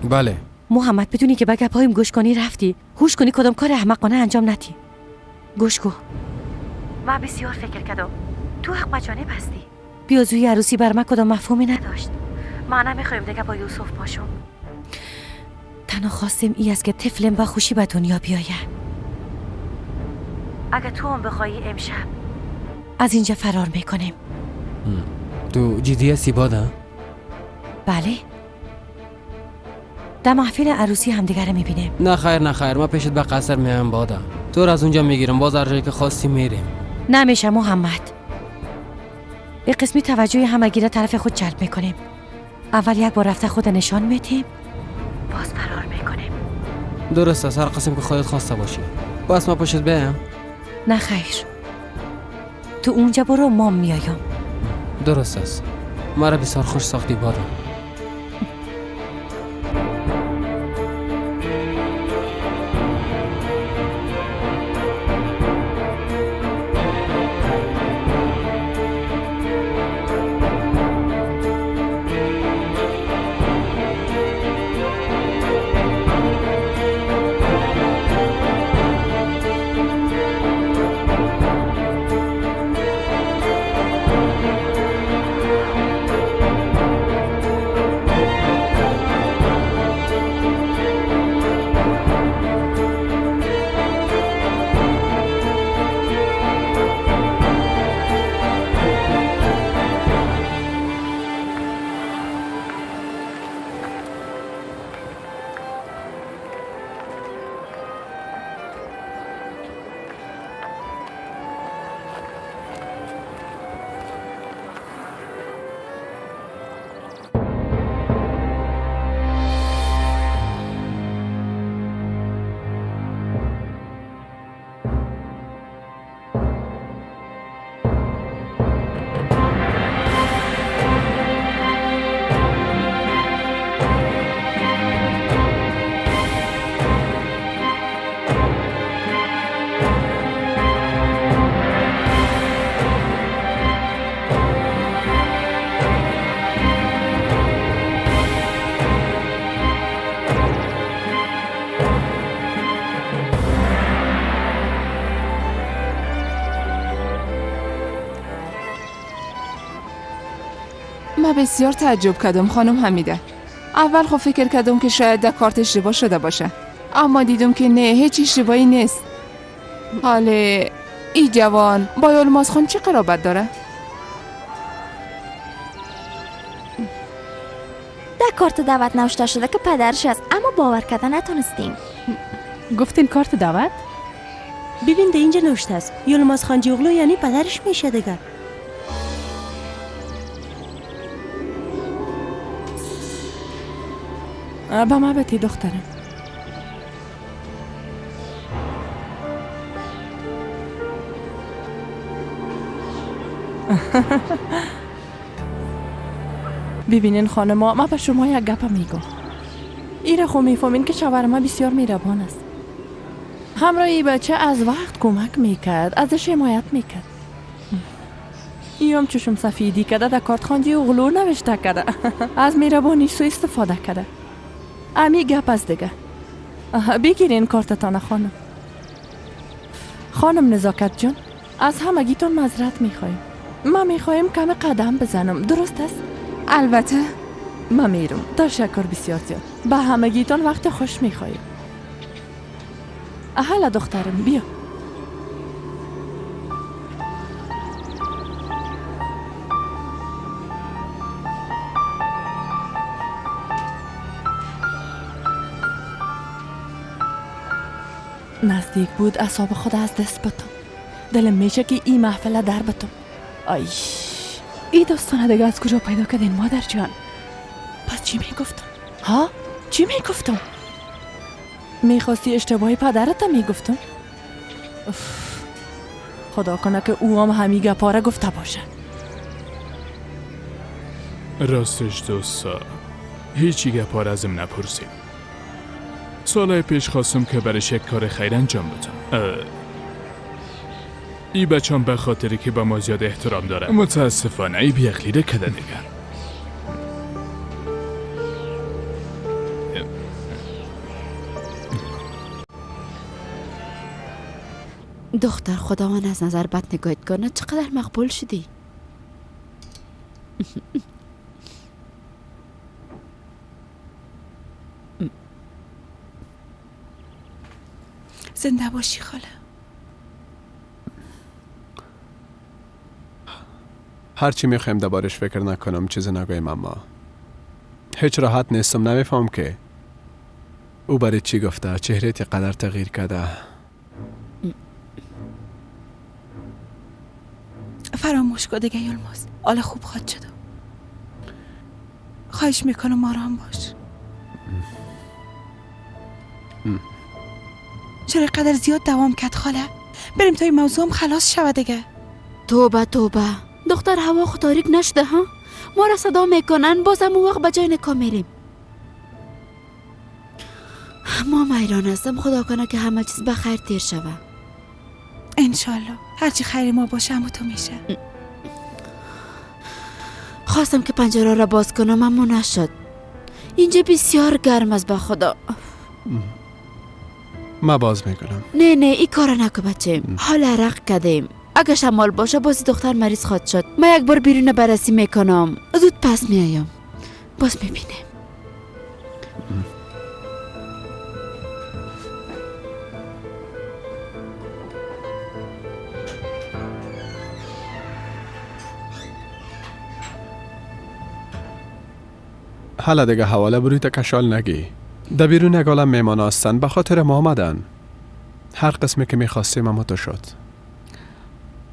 بله. محمد بدونی که به گپایم گوش کنی رفتی. هوش کنی کدام کار احمقانه انجام ندی. گوش کو. من بسیار فکر کردم. تو حق بجانب هستی. بیازوی عروسی بر من کدام مفهومی نداشت. من نمیخوایم دیگه با یوسف باشم. تنها خواستم ای است که طفلم با خوشی به دنیا بیاید. اگه تو هم بخوایی امشب از اینجا فرار میکنیم. تو جدی هستی بادا؟ بله. در محفل عروسی همدیگه رو میبینیم. نه خیر نه خیر، من پیشت به قصر میام بادا. تو رو از اونجا میگیرم، باز هر جایی که خواستی میریم. نمیشه محمد. به قسمی توجه همگی را طرف خود جلب میکنیم. اول یک بار رفته خود نشان میدیم، باز فرار میکنیم. درست است، هر قسم که خودت خواسته باشی. باز ما پشت بیم؟ نه خیر، تو اونجا برو، ما میایم. درست است، مرا بسیار خوش ساختی بادا. من بسیار تعجب کردم خانم حمیده. اول خب فکر کردم که شاید در کارت اشتباه شده باشه، اما دیدم که نه، هیچ اشتباهی نیست. حالا ای جوان با یلماز خان چه قرابت داره؟ در کارت دعوت نوشته شده که پدرش است، اما باور کردن نتونستیم. گفتین کارت دعوت؟ ببین در اینجا نوشته است یلماز خان جیوغلو، یعنی پدرش میشه دیگه. با ما بتی دخترم. ببینین خانما، ما به شما یک گپ میگم. ایره خو میفهمین که شوهر ما بسیار مهربان است. همراه ای بچه از وقت کمک میکرد، ازش حمایت میکرد. ایم چشم سفیدی کرده، در کارت خانجی اغلو نوشته کرده. از مهربانی سو استفاده کرده. امی گپ از دیگه. بگیرین کارتتان خانم. خانم نزاکت جان، از همگیتون معذرت میخوایم. ما میخوایم کم قدم بزنم، درست است؟ البته. ما میرم. تشکر بسیار زیاد. به همگیتون وقت خوش میخوایم. اهلا دخترم بیا. نزدیک بود اعصاب خود از دست بتم. دلم میشه که این محفل در بتم. آی ای داستانه دیگه از کجا پیدا کردین مادر جان؟ پس چی میگفتم؟ ها؟ چی میگفتم؟ میخواستی اشتباهی پدرت میگفتم؟ خدا کنه که او هم همی گپاره گفته باشه. راستش دوستا هیچی گپاره ازم نپرسید. سالهای پیش خواستم که برش یک کار خیر انجام بدم. ای بچم به خاطری که به ما زیاد احترام داره، متاسفانه ای بیعقلی کرده دیگر. دختر خداوند از نظر بد نگاهت کنه، چقدر مقبول شدی. زنده باشی خاله. هرچی میخوایم دربارش فکر نکنم، چیز نگویم، اما هیچ راحت نیستم. نمیفهم که او برای چی گفته، چهره قدر تغییر کرده. فراموش کن دیگه یلماز، حالا خوب خواد شد. خواهش میکنم آرام باش. چرا قدر زیاد دوام کرد خاله؟ بریم تا این موضوع هم خلاص شود دیگه. توبه توبه دختر، هوا خود تاریک نشده ها؟ ما را صدا میکنن، بازم اون وقت به جای نکاح میریم. ما حیران هستم، خدا کنه که همه چیز به خیر تیر شوه. انشالله هرچی خیر ما باشه همو تو میشه. خواستم که پنجره را باز کنم اما نشد. اینجا بسیار گرم است به خدا. ما باز میکنم. نه نه این کار نکن بچه، حال عرق کردیم. اگه شمال باشه باز دختر مریض خواهد شد. من یک بار بیرون بررسی میکنم، زود پس میایم، باز میبینیم. حالا دیگه حواله بروی تا کشال نگی. در بیرون یک عالم میمان هستن، به خاطر ما آمدن. هر قسمی که میخواستیم اما تو شد.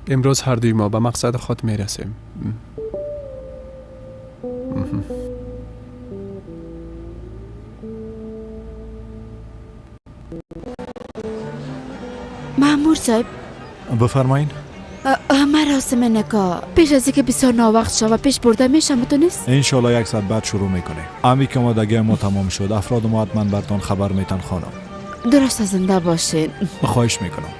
امروز هر دوی ما به مقصد خود میرسیم. مامور صاحب بفرمایین. مراسم نکاح پیش از اینکه بسیار ناوقت شود پیش برده میشم تو نیست؟ انشالله یک ساعت بعد شروع میکنیم. امی که آمادگی ما تمام شد افراد ما حتما برتان خبر میتن خانم. درست، زنده باشین. خواهش میکنم.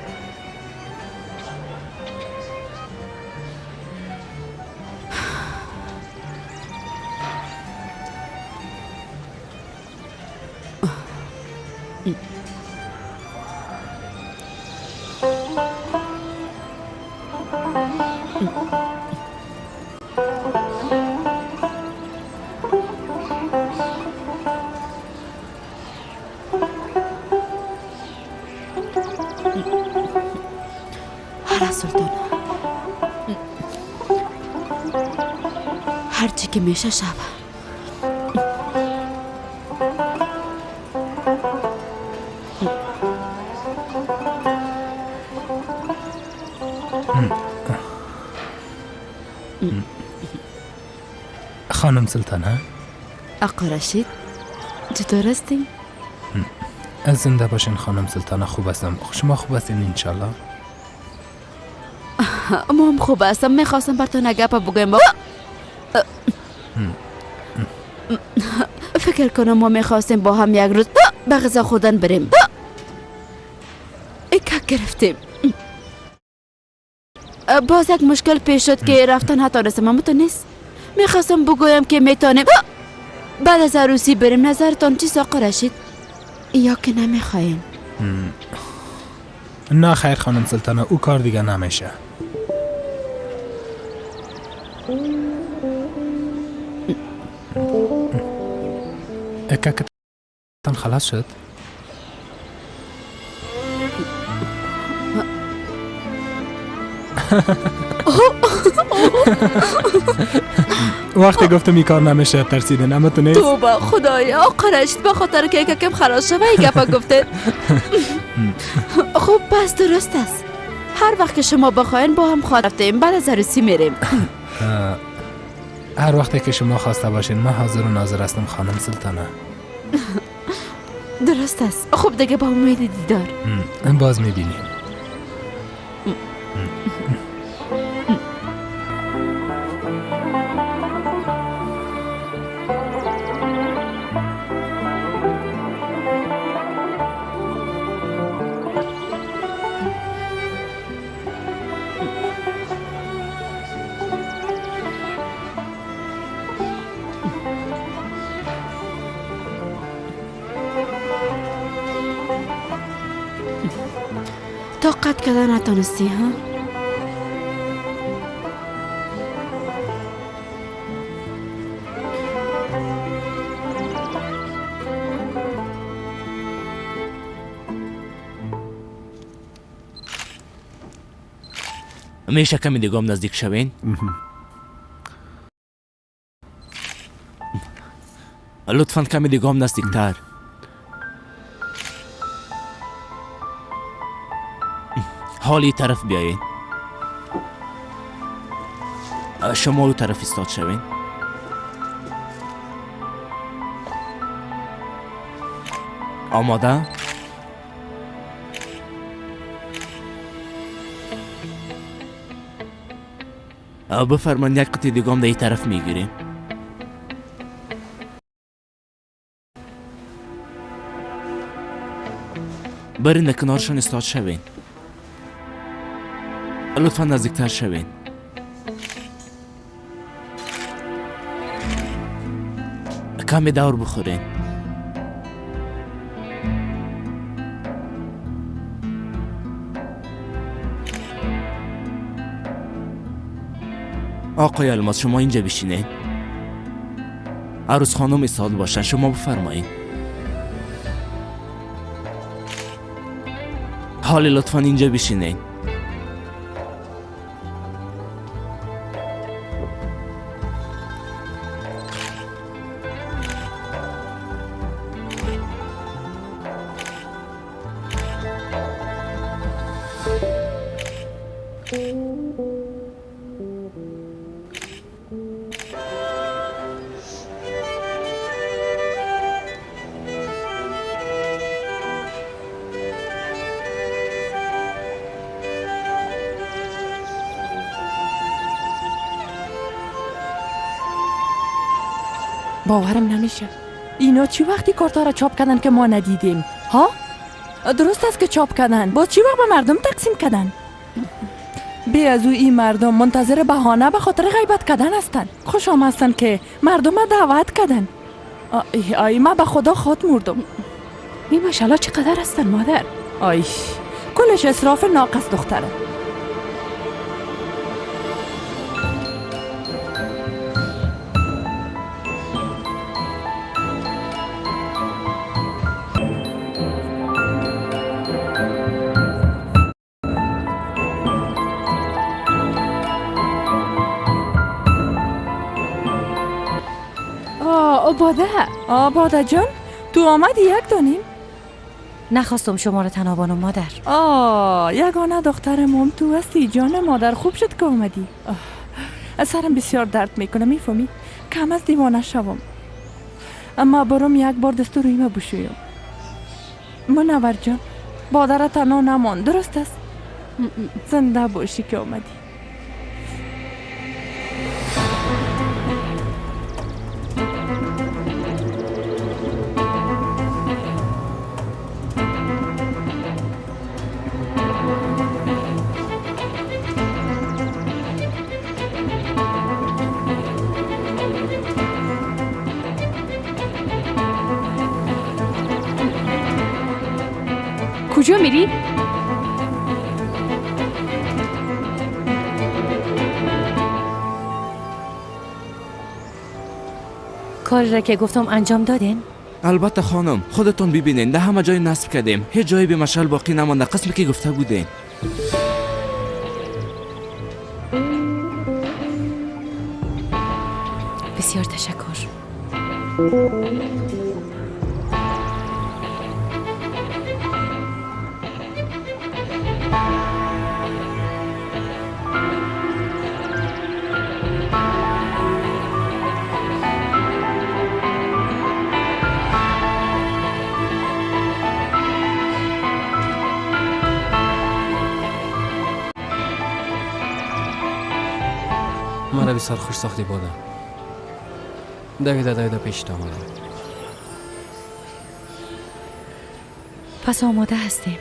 هرچی که میشه شوه. خانم سلطانه. آقا رشید چطور هستی؟ زنده باشین خانم سلطانه، خوب هستم. شما خوب هستین انشالله؟ ما هم خوب هستم. میخواستم براتون گپ بگویم. فکر کنم ما میخواستیم با هم یک روز به غذا خوردن بریم. کک گرفتیم. باز یک مشکل پیش شد که رفتن نتانستم. اما تو نیست. میخواستم بگویم که میتونیم بعد از عروسی بریم. نظرتان چیست آقا رشید؟ یا که نمیخوایم؟ نه خیر خانم سلطانه، او کار دیگه نمیشه. ککتان خلاص شد؟ وقتی گفتم این کار نمیشه ترسیدن، اما تو نیست. توبه خدایا آقا رشید، به خاطر که ککم خلاص شد این گپا گفته. خب پس درست است. هر وقت که شما بخواین با هم خواهد رفتیم. بعد از عروسی میریم. هر وقتی که شما خواسته باشین من حاضر و ناظر هستم خانم سلطانه. درست است. خب دیگه با امید دیدار. باز میبینیم. تا قطع کردن نتونستی ها؟ میشه کمی دیگه هم نزدیک شوین؟ لطفا کمی دیگه هم نزدیکتر. حالی طرف بیایین. شما او طرف ایستاد شوین. آماده؟ بفرمایید یک قطعه دیگه هم در این طرف میگیریم. برین در کنارشان ایستاد شوین. لطفا نزدیکتر شوین. کمی دور بخورین. آقای الماس شما اینجا بشینید. عروس خانم ایستاد باشن. شما بفرمایید. حالی لطفا اینجا بشینید. باورم نمیشه اینا چی وقتی کارتا را چاپ کردن که ما ندیدیم ها؟ درست است که چاپ کردن، باز چی وقت به مردم تقسیم کردن؟ بی از او این مردم منتظر بهانه به خاطر غیبت کردن هستن. خوش هم هستن که مردم دعوت کردن. آی آی ما به خدا خود مردم. می ماشاءالله چقدر هستن مادر. آی کلش اسراف ناقص دختره. باده باده جان تو آمدی یک دانیم؟ نخواستم شما را تنها بانم مادر. یگانه دختر مام تو هستی جان مادر. خوب شد که آمدی. سرم بسیار درد میکنه میفهمی؟ کم از دیوانه شوم. اما برم یک بار دست روی ما بشویم. منور جان باده را تنها نمان، درست است؟ زنده باشی که آمدی. کجا میری؟ کاری را که گفتم انجام دادین؟ البته خانم، خودتون ببینین ده همه جای نصب کردیم، هیچ جایی به مشعل باقی نمانده، قسمی که گفته بودین. بسیار تشکر. مرا بسیار خوش ساختی بوده. دویده دویده پیشت آمدم. پس آماده هستیم.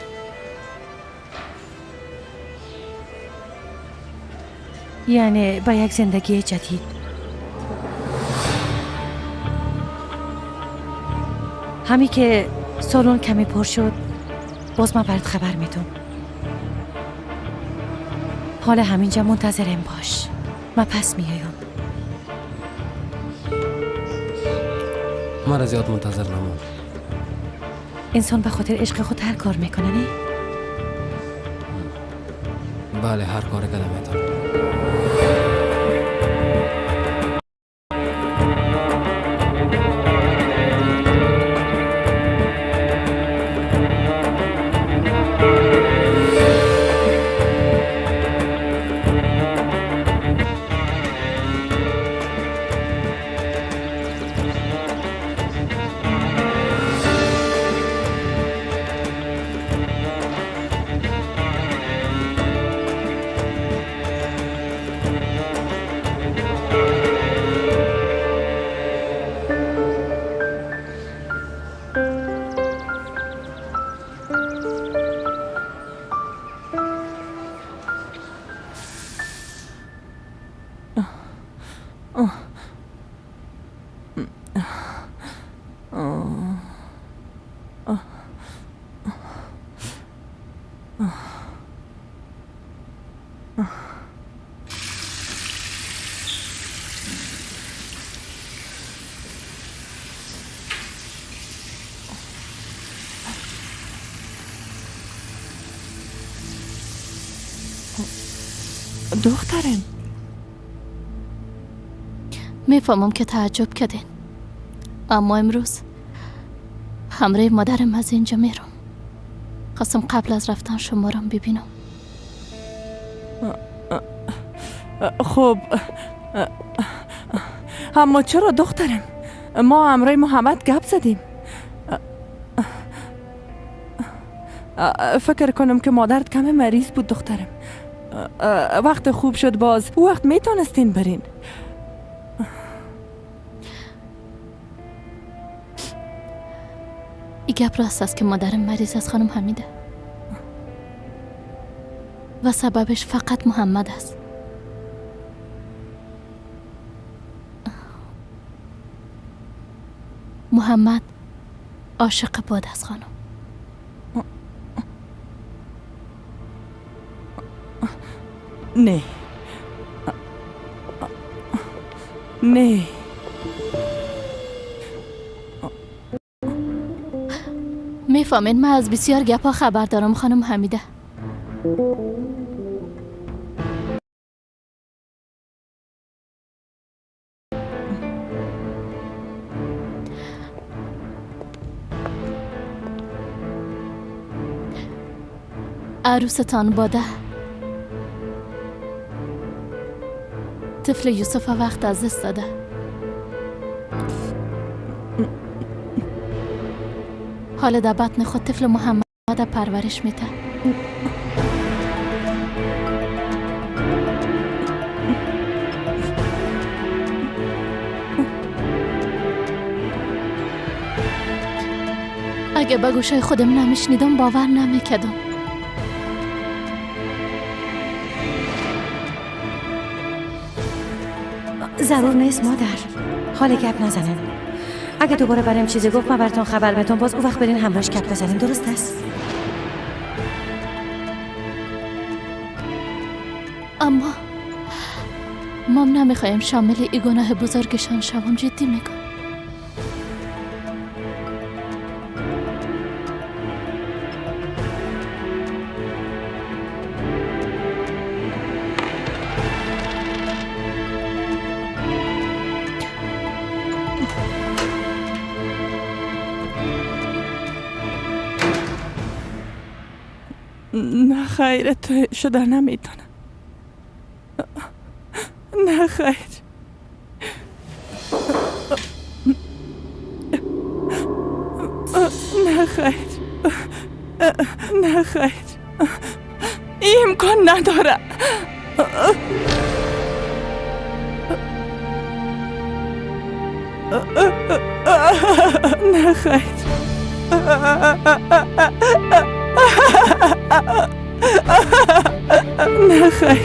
یعنی با یک زندگی جدید. همی که سالن کمی پر شد باز من برات خبر میدم. حالا همینجا منتظرم باش. من پس میایم. مرا زیاد منتظر نمون. انسان به خاطر عشق خود هر کار میکنه نه؟ بله هر کار کده میتونه. دخترم میفهمم که تعجب کردین، اما امروز همراه مادرم از اینجا میرم. خواستم قبل از رفتن شما را ببینم. خب اما چرا دخترم؟ ما همراه محمد گپ زدیم. فکر کنم که مادرت کم مریض بود دخترم. وقت خوب شد باز او وقت میتونستین برین. ای گپ راست است که مادرم مریض است خانم حمیده و سببش فقط محمد است. محمد عاشق باد است خانم. نه نه میفهمین من از بسیار گپا خبر دارم خانم حمیده. عروستان باده طفل یوسف وقت از دست داده. حالا در بطن خود طفل محمد پرورش میده. اگه به گوشای خودم نمیشنیدم باور نمیکردم. ضرور نیست مادر، حال گپ نزنن. اگه دوباره برایم چیزی گفت من براتون خبر میتم. باز او وقت برین همراهش گپ بزنین، درست است؟ اما مام نمیخوایم شامل ای گناه بزرگشان شوم. جدی میگم. نه خیر، تو شده نمیتونم. نه خیر. نه خیر. نه خیر. این امکان نداره. نه خیر. نه خیر.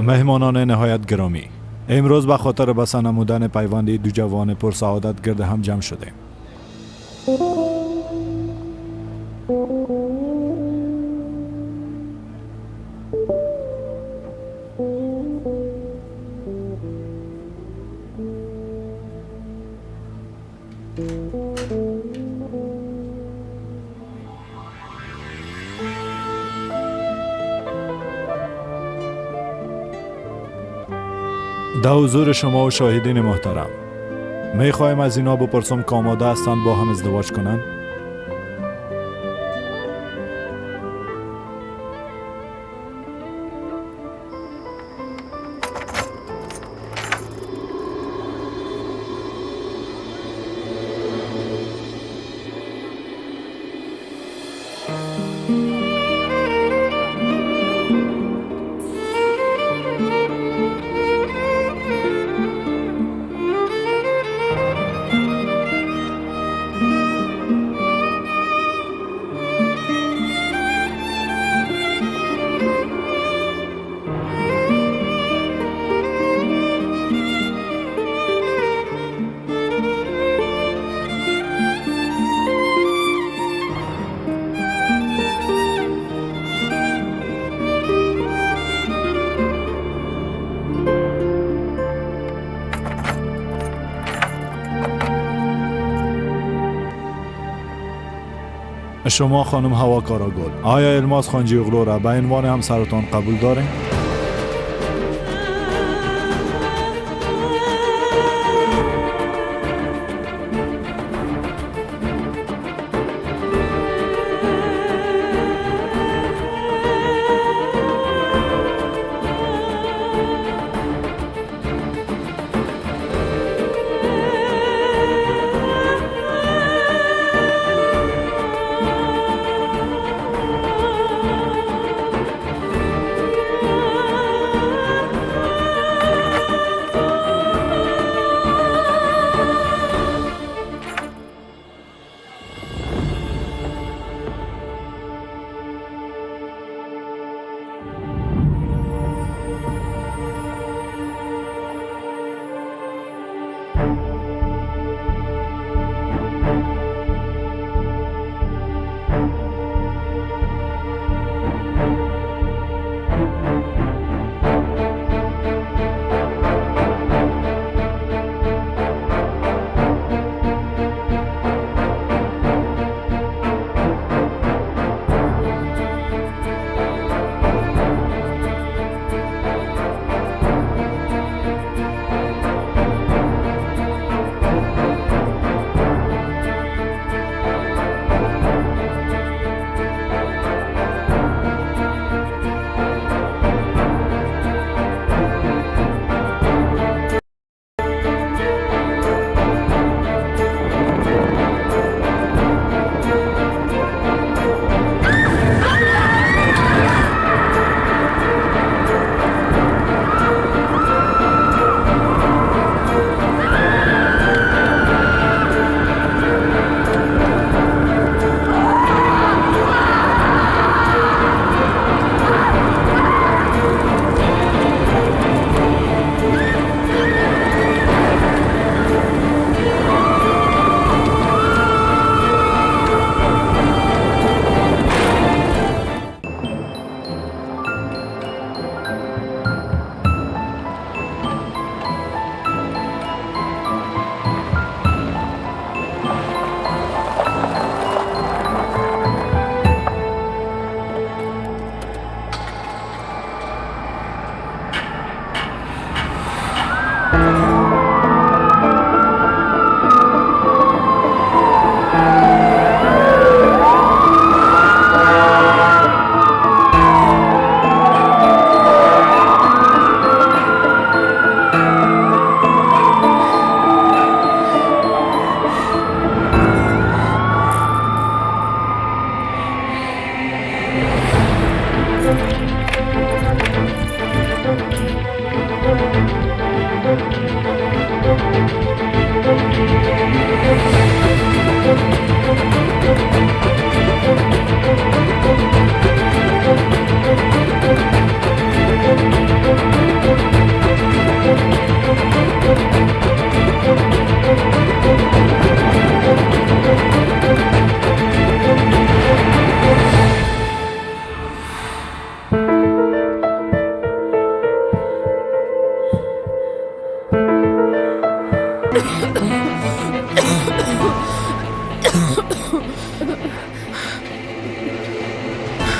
مهمانان نهایت گرامی، امروز به خاطر بسته نمودن پیوند دو جوان پرسعادت گرد هم جمع شدیم. در حضور شما و شاهدین محترم می خواهیم از اینا بپرسم که آماده هستند با هم ازدواج کنند؟ شما خانم هوا کاراگل، آیا الماس خانجی اغلو را به عنوان همسرتان قبول دارین؟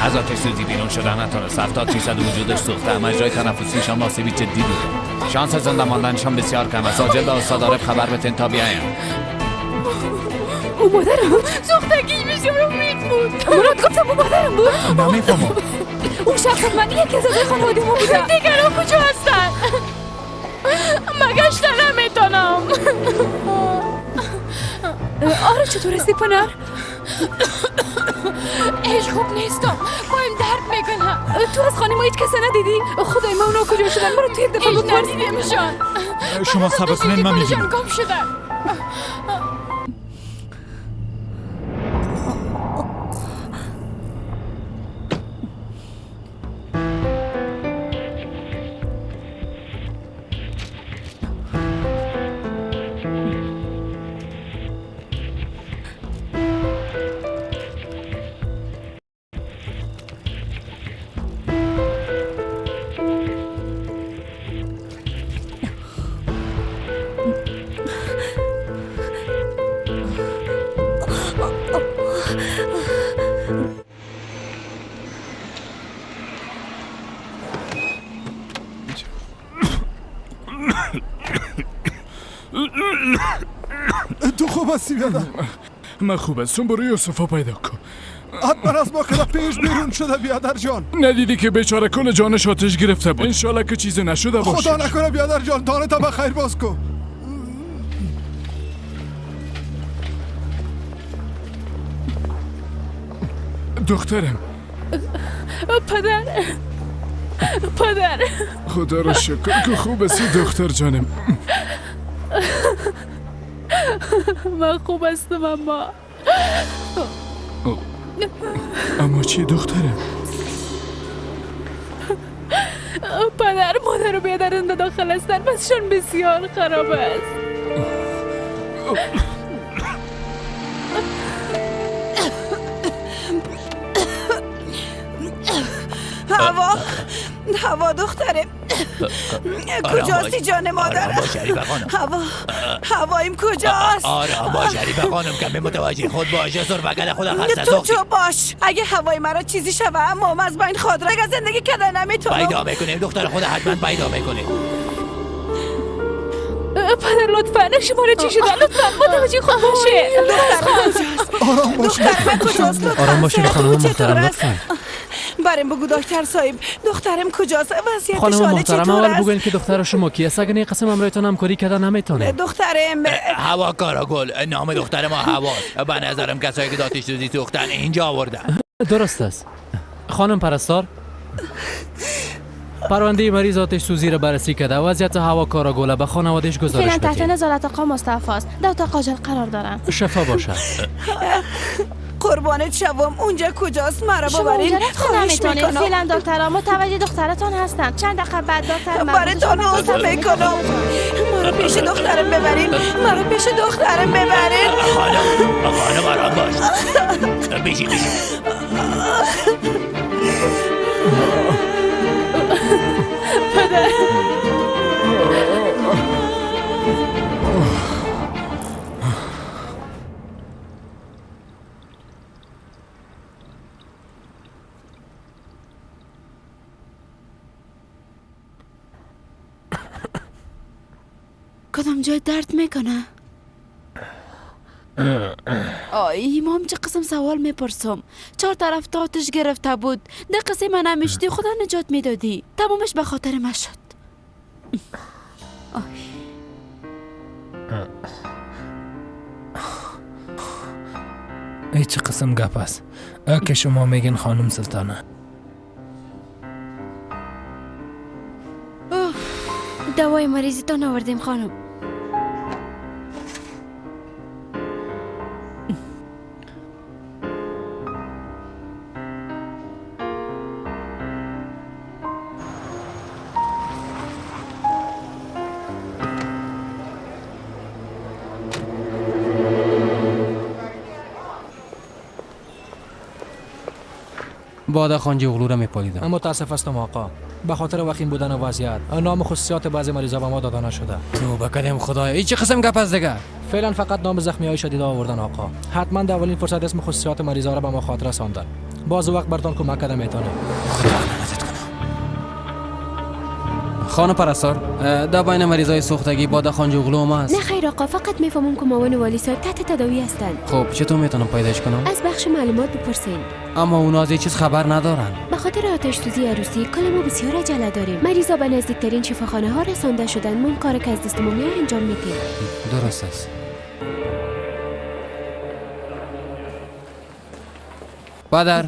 از آتش سوزی بیرون شدن نتونست. 70% وجودش سوخته، مجرای تنفسیشان آسیب جدی دیده. شانس زنده ماندنشان بسیار کم است. عاجل به استاد عارف خبر بتین تا بیایم. او مادرم بود. سوختگیش بسیار امید بود. مراد گفتم او مادرم بود. نمیفهمم. او شخص من یکی از اعضای خانواده ما بودن. دیگران کجا هستن؟ مگشت نمیتونم. آره چطور هستی پنر؟ هیچ خوب نیستم، پایم درد میکنه. تو از خانه ما هیچ کس ندیدی؟ خدای ما اونا کجا شدن؟ مرا تو یک دفعه بپرس. ندیدیمشان. شما صبر کنین من میبینم. گم شدن. تو خوب هستی بیادر؟ من خوب هستم. برو یوسفا پیدا کن. حتما از ما که پیش بیرون شده بیادر جان. ندیدی که بیچاره کل جانش آتش گرفته بود. انشالله که چیزی نشده باشه. خدا نکنه بیادر جان. دانه تا به خیر باز کن. دخترم. پدر، پدر، خدا را شکر که خوب هستی دختر جانم. من خوب هستم اما اما چی دخترم؟ پدر، مادر و بیادرم داخل هستن. بسشان بسیار خراب است. هوا، هوا دختره کجاستی جان مادر؟ هوا، هوایم کجاست؟ آرام باش شریفه خانم، کمی متوجه خود باش. سرفگل خدا خسته تو چو باش. اگه هوای مرا چیزی شوه اما از بین خود را زندگی کده نمیتونم. پیدا میکنیم دختر خود، حتما پیدا میکنیم. پدر لطفا شما را چی شده؟ لطفا متوجه خود باشه. آرام باش. دخترم کجاست؟ آرام باشین خانم محترم لطفا. بریم بگو دکتر صاحب دخترم کجاست؟ وضعیتش خانم محترم اول بگوین که دختر شما کی است. اگه نه قسم امرایتان همکاری کردن نمیتونه. دخترم هوا کاراگل. نام دختر ما هواست. به نظرم کسایی که آتش سوزی سوختن اینجا آوردن. درست است. خانم پرستار، پرونده مریض آتش سوزی را بررسی کرده. وضعیت هوا کاراگوله به خانوادهش گزارش فعلا بدید. تحت نظارت آقا مصطفی است. در اتاق عاجل قرار دارن. شفا باشد. قربانت شوم. اونجا کجاست؟ مرا ببرین. خواهش میکنم. فعلا دکترها متوجه دخترتان هستن. چند دقیقه بعد دکتر براتون عذر میکنم. مرا پیش دخترم ببرین. مرا پیش دخترم ببرین. خانم، خانم آرام باش. بیشی بیشی. پدر، کدام جای درد میکنه؟ آی امام چه قسم سوال میپرسم. چهار طرف تاتش گرفته بود. در قصه من نمیشدی خدا نجات میدادی. تمامش به خاطر من شد. آی. ای چه قسم گپ است که شما میگین خانم سلطانه؟ دوای مریضیتان آوردیم خانم. باده خانجی اغلو را میپالیدم. متاسف هستم آقا، به خاطر وخیم بودن وضعیت نام خصوصیات بعضی مریضا به ما داده نشده. توبه کردیم خدایا، این چه قسم گپ است دیگه؟ فعلا فقط نام زخمی های شدید آوردن آقا. حتما در اولین فرصت اسم خصوصیات مریضا را به ما خاطر رساندن. باز وقت براتون کمک کرده میتونیم. خدا لعنتت کنه. خانم پرستار، در بین مریضای سوختگی باده خانجی اغلو ما است؟ نه خیر آقا، فقط میفهمم که معاون والی صاحب تحت تداوی هستند. خب چطور میتونم پیداش کنم؟ از بخش معلومات بپرسین. اما اونا از چیز خبر ندارن. به خاطر آتش سوزی عروسی کل ما بسیار عجله داریم. مریضا به نزدیکترین شفاخانه ها رسانده شدن. ما کار که از دست ما میاد انجام میدیم. درست است. پدر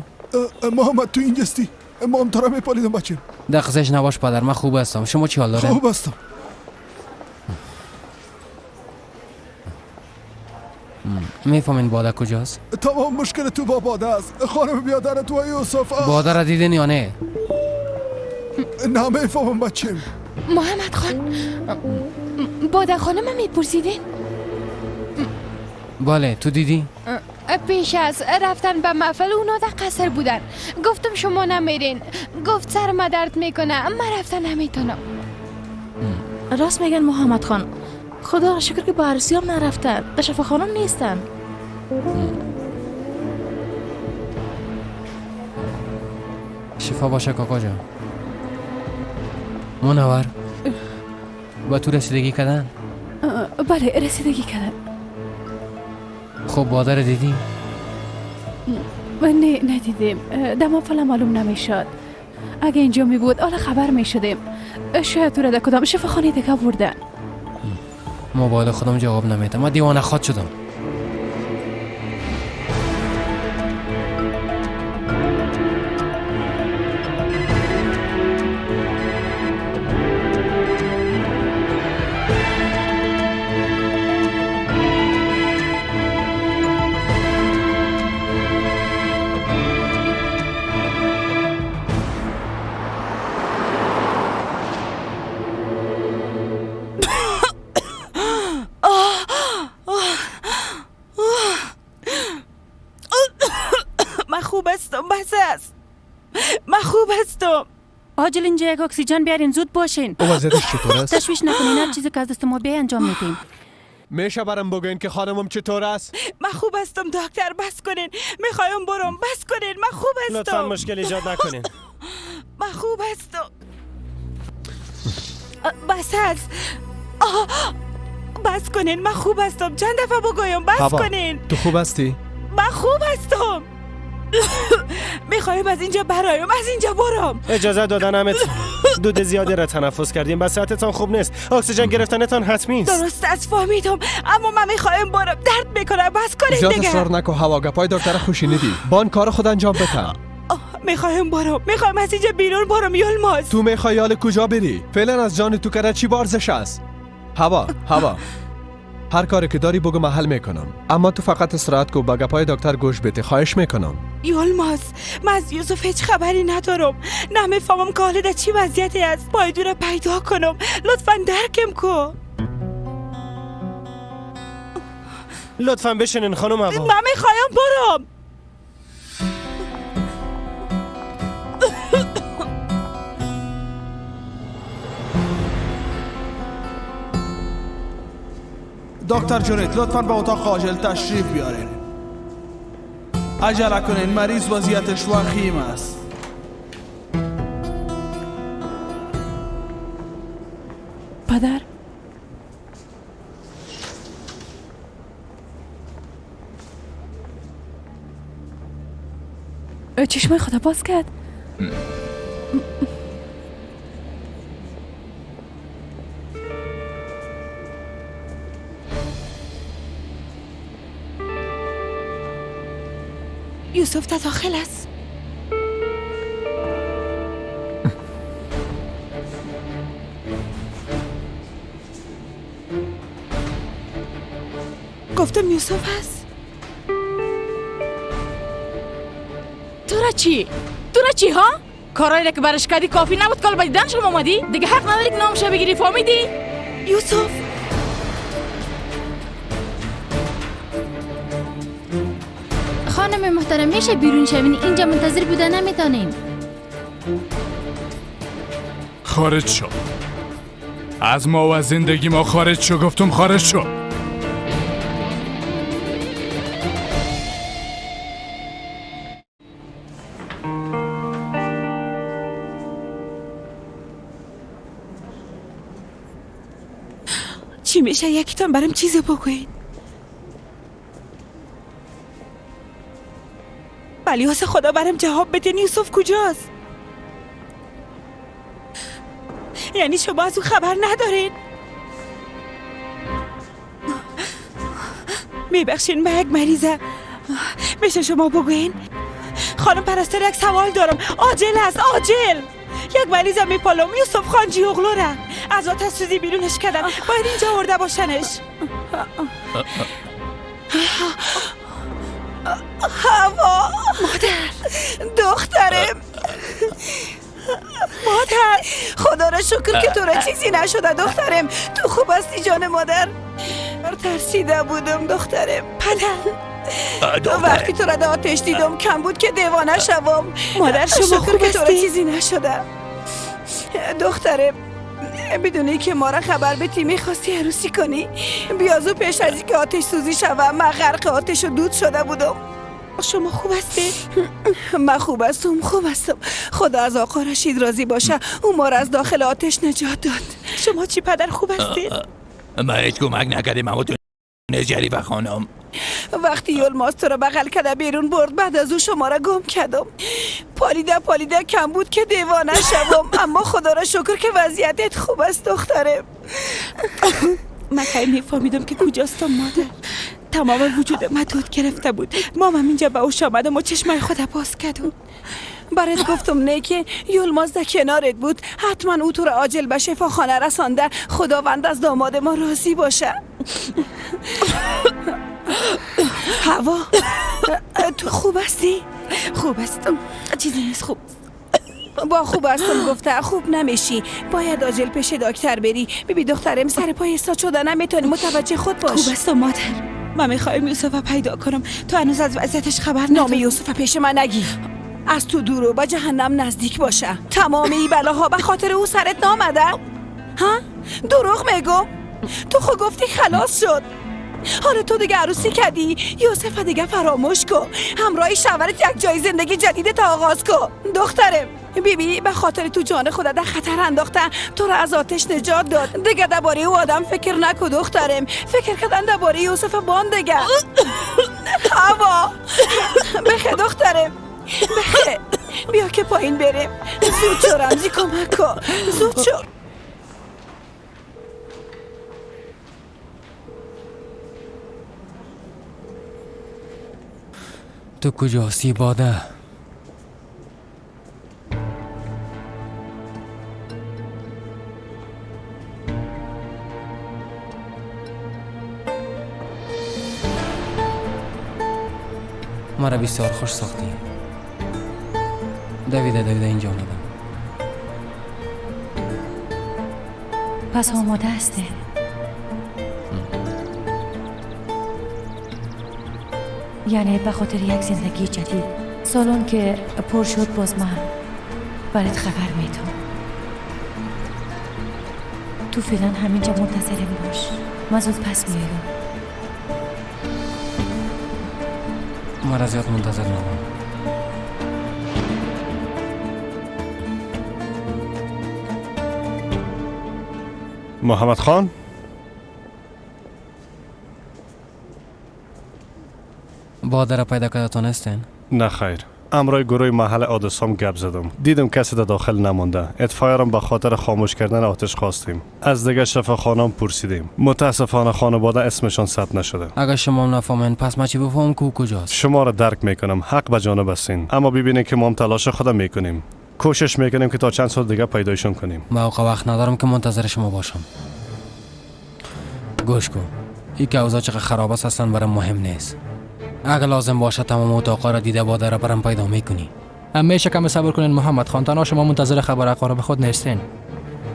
محمد تو اینجاستی؟ ما هم تو را میپالیدم بچه. دقیقش نباش پدر، من خوب هستم. شما چی حال دارین؟ خوب هستم. میفهمین باده کجاست؟ تمام مشکل تو با باده است. خانم بیادر تو و یوسف. باده را دیدین یا نه؟ نه میفهمم بچه. محمد خان، باده خانم میپرسیدین؟ بله، تو دیدی؟ پیش از رفتن به محفل اونا در قصر بودن. گفتم شما نمیرین، گفت سر ما درد میکنه، من رفتن نمیتونم. راست میگن محمد خان، خدا را شکر که با عروسی هم نرفتن، در شفاخانه نیستن. شفا باشه کاکا جان. منور، با تو رسیدگی کردن؟ بله رسیدگی کردن. خب بادر دیدی؟ نه ندیدیم. دما فعلا معلوم نمیشد. اگه اینجا می بود حالا خبر می شدیم. شاید تو را در کدام شفاخانه دیگه بردن. موبایل خودم جواب نمیده. من دیوانه خواد شدم. عاجل اینجا یک اکسیژن بیارین، زود باشین. وضعیتش چطور است؟ تشویش نکنین، هر چیزی که از دست ما بیای انجام میدیم. میشه برام بگوین که خانمم چطور است؟ من خوب هستم دکتر، بس کنین. میخوایم برم، بس کنین. من خوب هستم. لطفا مشکل ایجاد نکنین. من خوب هستم. بس است. بس کنین، من خوب هستم. چند دفعه بگویم بس کنین. تو خوب هستی؟ من خوب هستم. میخوایم از اینجا برایم، از اینجا برم. اجازه دادن دود زیادی را تنفس کردیم، بس صحتتان خوب نیست. اکسیژن گرفتنتان حتمی است. درست است فهمیدم، اما من میخوایم برم. درد میکنه، بس کنین دیگه. زیاد اصرار نکو، هوا گپای دکتر خوشی ندی. بان کار خود انجام بده. میخوایم برم، میخوایم از اینجا بیرون برم. یلماز تو میخوای حال کجا بری؟ فعلا از جان تو کرده چی بارزش است؟ هوا هوا هر کاری که داری بگو من حل میکنم، اما تو فقط استراحت کو، با گپای دکتر گوش بده، خواهش میکنم. یلماز من از یوسف هیچ خبری ندارم، نمیفهمم که حالا در چی وضعیتی است. باید او را پیدا کنم، لطفا درکم کو. لطفا بشینین خانم هوا. من میخوایم برم. دکتر جونیت لطفا به اتاق عاجل تشریف بیارین. عجله کنین، مریض وضعیتش وخیم است. پدر چشمای خدا باز کرد. یوسف تا داخل است. گفتم یوسف هست. تو را چی؟ تو را چی ها؟ کارایی که برش کردی کافی نبود کال بدیدن شما اومدی؟ دیگه حق نداری که نامش بگیری، فهمیدی؟ یوسف خانم محترم میشه بیرون شوین، اینجا منتظر بوده نمیتونیم. خارج شو از ما و از زندگی ما، خارج شو گفتم، خارج شو. چی میشه یکیتان برام چیزی بگوین؟ بلیاس خدا برام جواب بدین، یوسف کجاست؟ یعنی شما از او خبر ندارین؟ میبخشین من یک مریضه، میشه شما بگوین؟ خانم پرستار یک سوال دارم، عاجل است، عاجل. یک مریضه میپالم، یوسف خانجی اغلو را از آتش سوزی بیرونش کردن، باید اینجا آورده باشنش. هوا مادر، دخترم، مادر، خدا را شکر که تو را چیزی نشده دخترم. تو خوب هستی جان مادر؟ ترسیده بودم دخترم. پدر، وقتی تو را در آتش دیدم کم بود که دیوانه شوم. مادر شما خوب که تو را چیزی نشده دخترم. بدونی که ما را خبر بدی میخواستی عروسی کنی، بیازو پیش از اینکه آتش سوزی شوم من غرق آتش و دود شده بودم. شما خوب هستی؟ من خوب هستم، خوب هستم. خدا از آقا رشید راضی باشه، او ما را از داخل آتش نجات داد. شما چی پدر، خوب هستی؟ ما هیچ کمک نکردیم اما تو جریفه خانم. وقتی یلماز تو را بغل کرده بیرون برد، بعد از او شما را گم کردم. پالیده پالیده کم بود که دیوانه شوم، اما خدا را شکر که وضعیتت خوب است دخترم. من خیلی میفهمیدم که کجاستم مادر. تمام وجود من دود گرفته بود. مامم اینجا به اوش آمدم و چشمای خود باز کردم. برات گفتم نه که یلماز در کنارت بود، حتما او تو را عاجل به شفاخانه رسانده. خداوند از داماد ما راضی باشه. هوا تو خوب هستی؟ خوب هستم، چیزی نیست، خوب. با خوب هستم گفته خوب نمیشی، باید عاجل پیش دکتر بری. ببین دخترم سر پای ایستاد شده نمیتونی، متوجه خود باش. خوب هستم مادر. من میخوایم یوسف پیدا کنم، تو هنوز از وضعیتش خبر نداری. نام یوسف پیش من نگی، از تو دور و با جهنم نزدیک باشه. تمام این بلاها به خاطر او سرت نامده؟ ها؟ دروغ میگم؟ تو خود گفتی خلاص شد. حالا تو دیگه عروسی کردی، یوسف دیگه فراموش کن. همراه شوهرت یک جای زندگی جدید تا آغاز کن. دخترم بیبی به خاطر تو جان خود در خطر انداخته، تو را از آتش نجات داد. دیگه درباره او آدم فکر نکن دخترم، فکر کردن درباره یوسف بان دیگه. هوا بخه دخترم، بخه، بیا که پایین بریم. زود شو رمزی، کمک کن، زود شو. تو کجاستی باده؟ مرا بسیار خوش ساختی. دویده دویده اینجا آمدم. پس آماده هستی؟ یعنی به خاطر یک زندگی جدید. سالن که پر شد باز من برات خبر میدم. تو فعلا همینجا منتظرم باش، من زود پس میایم. مرا زیاد منتظر نباش. محمد خان، باده را پیدا کرده تانستین؟ نه خیر، امرای گروه محل آدسام گپ زدم، دیدم کسی در داخل نمانده. اطفایه را به خاطر خاموش کردن آتش خواستیم. از دیگه شفاخانه پرسیدیم، متاسفانه خانواده اسمشان ثبت نشده. اگر شما نفهمین پس ما چی بفهمم که کجاست؟ شما را درک میکنم، حق به جانب هستین، اما ببینید که ما هم تلاش خودم میکنیم، کوشش میکنیم که تا چند سال دیگه پیدایشون کنیم. ما وقت ندارم که منتظر شما باشم. گوش کن، این که اوضاع چقدر خراب است اصلا برام مهم نیست. اگر لازم باشه تمام اتاقا را دیده باده را برام پیدا میکنی. همیشه کم صبر کنین محمد خان، تنها شما منتظر خبر اقارب خود نیستین.